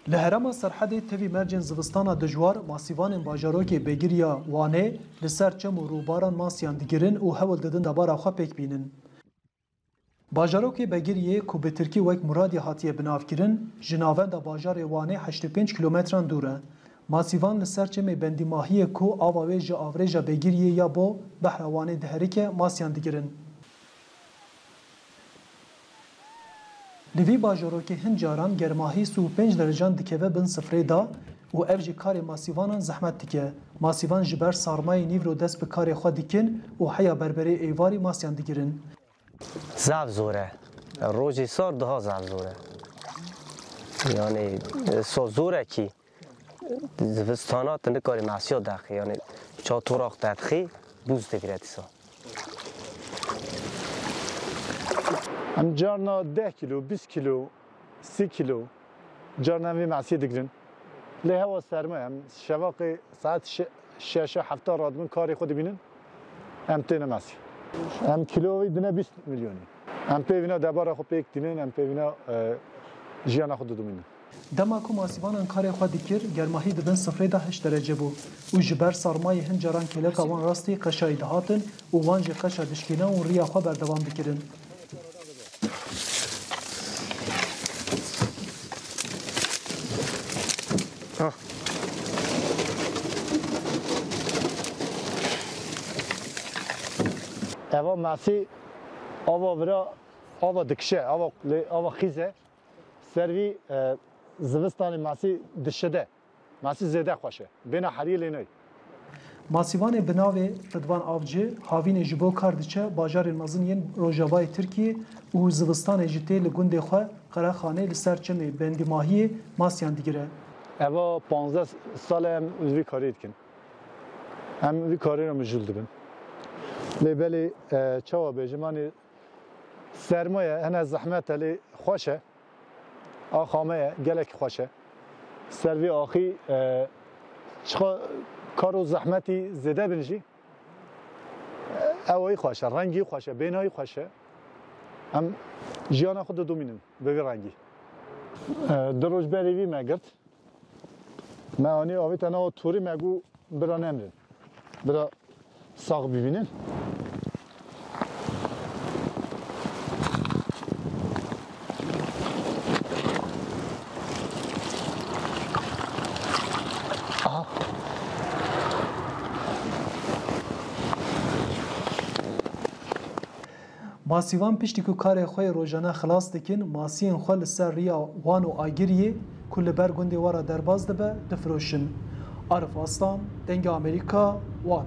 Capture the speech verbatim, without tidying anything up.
Li herêma Serhedê tevî mercên zivistana dijwar, masîvanên bajarokê Begirî ya Wanê li ser çem û rûbaran masiyan digirin û hewl didin debara xwe pêk bînin. Bajarokê Begiriyê ku bi tirkî wek Muradiye hatiye binavkirin, ji navenda bajarê Wanê heştê pênc kîlometran dûr e. Masîvan li ser çemê Bendîmahiyê ku ava wê ji avrêja Begiriyê ya bo behra Wanê diherike, masiyan digirin. Li vî bajarokê hin caran germahî sî û pênc derecan dikeve bin sifrê de û ev jî karê masîvanan zehmet dike. Masîvan ji ber sarmayê nîvro dest bi karê xwe dikin û heya berberê êvarî masiyan digirin. Zaf zor e. Rojê sar daha zaf zor e. Yani, so zor e ki zivistana tu nikarî mesiya dexî. Yani, çaw toraq te dixî, bûz digire dîsa. Em carna deh kilo, bîst kilo, sî kilo, carna em vê mesiyê digirin. Lê hewa serma ye, em şevaqê saet şe-, şeşa hefta radibin karê xwe dibînin, em têne mesî. Em kilo wî dine bîst milyonî. Em pê vîna debara xwe pêk tînin, em pê vîna, e, jiyana xwe didomînin. Dema ku masîvanan karê xwe dikir, germahî di bin sifrê de heşt derece bû û ji ber sarmayê hin caran kêleka wan rastî qeşayî dihatin û wan jî qeşa dişkîna û riya xwe berdewam dikirin. Eva mesî ava vira, ava dikişe, ava lê ava xîz e. Ser vî, e, zivistanê masî dişide. Masî zêde xweş e. Bêna heriyê lê nayê. Masîvanê bi navê Ridvan Avcı havînê ji bo kar diçe bajarên mezin yên rojavayê Tirkiyê û zivistanê jî tê li gundê xwe Qerexanê li ser çemê Bendîmahiyê masiyan digire. Eva panzdeh sal e em li vî karê dikin. Em vî karê re mijûl dibin. Lê belê, e, çawa bêjim, anî sermaye hene zehmet e lê xweş e. Axa me ye, gelek xweş e. Ser vî axî, e, çiqa kar û zehmetî zêde bin jî, e, ewayî xweş e, rengî xweş e, bênayî xweş e. Em jiyana xwe didomînin bi vî rengî. E, du roj berê vî me girt. Me anî avête nava torî, me got bira nemrin. Bira sax bibînin. Aha. Masîvan piştî ku karê xwe yê rojane xilas dikin, masiyên xwe li ser riya Wan û Agiriyê ku li ber gundê we re derbas dibe, difiroşin. Arif Aslan, Dengê Amerîka, Wan.